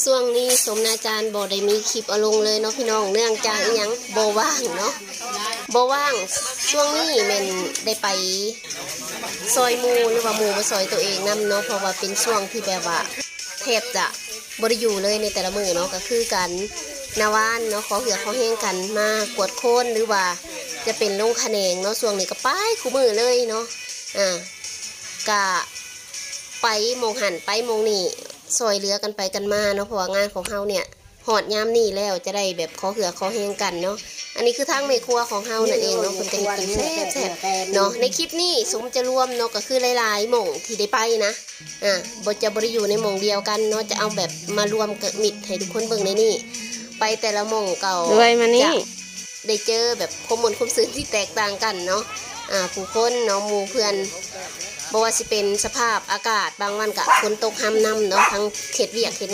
ຊ່ວງນີ້ສົມນາຈານບໍ່ໄດ້ມີຄລິບເອົາລົງເລີຍເນາະພີ່ນ້ອງ ເນື່ອງຈາກອີ່ຫຍັງ ບໍ່ວ່າງເນາະ ບໍ່ວ່າງ. ຊ່ວງນີ້ແມ່ນໄດ້ໄປຊ່ອຍໝູ່ ຫຼືວ່າໝູ່ມາຊ່ອຍໂຕເອງນຳເນາະ ເພາະວ່າເປັນຊ່ວງທີ່ແບບວ່າແທບຈະບໍ່ໄດ້ຢູ່ເລີຍໃນແຕ່ລະມື້ເນາະ ກໍຄືການນາວານເນາະ ຂໍເຫື່ອຂໍແຮງກັນ ມາກວດໂຄນ ຫຼືວ່າຈະເປັນລົງຂະແໜງເນາະ ຊ່ວງນີ້ກໍໄປຄູ່ມື້ເລີຍເນາະ ອາ ກະໄປໝ່ອງຫັ້ນໄປໝ່ອງນີ້ ຊ່ອຍເຫຼືອກັນໄປກັນມາເນາະ ເພາະວ່າງານຂອງເຮົາເນ່ຍ ຮອດຍາມນີ້ແລ້ວຈະໄດ້ແບບຂໍເຫື່ອຂໍແຮງກັນເນາະ. ອັນນີ້ຄືທາງແມ່ຄົວຂອງເຮົານັ້ນເອງເນາະ ເພິ່ນກໍເຮັດກິນແຊບໆເນາະ. ໃນຄລິບນີ້ສົມຈະລວມເນາະ ກໍຄືຫຼາຍໆໝ່ອງທີ່ໄດ້ໄປນະ ອາ ບໍ່ ຈະບໍ່ໄດ້ຢູ່ໃນໝ່ອງດຽວກັນເນາະ ຈະເອົາແບບມາລວມກັບມິດໃຫ້ທຸກຄົນເບິ່ງໃນນີ້ ໄປແຕ່ລະໝ່ອງກໍ ດ້ວຍມານີ້ ຈະ ໄດ້ເຈີແບບຄວາມມ່ວນຄວາມຊື່ນທີ່ແຕກຕ່າງກັນເນາະ ອາ ຜູ້ຄົນເນາະ ໝູ່ເພື່ອນ ບໍ່ວ່າຊິເປັນສະພາບອາກາດ ບາງວັນກະຝົນຕົກຮຳນຳເນາະ ທັງເຮັດວຽກເຮັດງ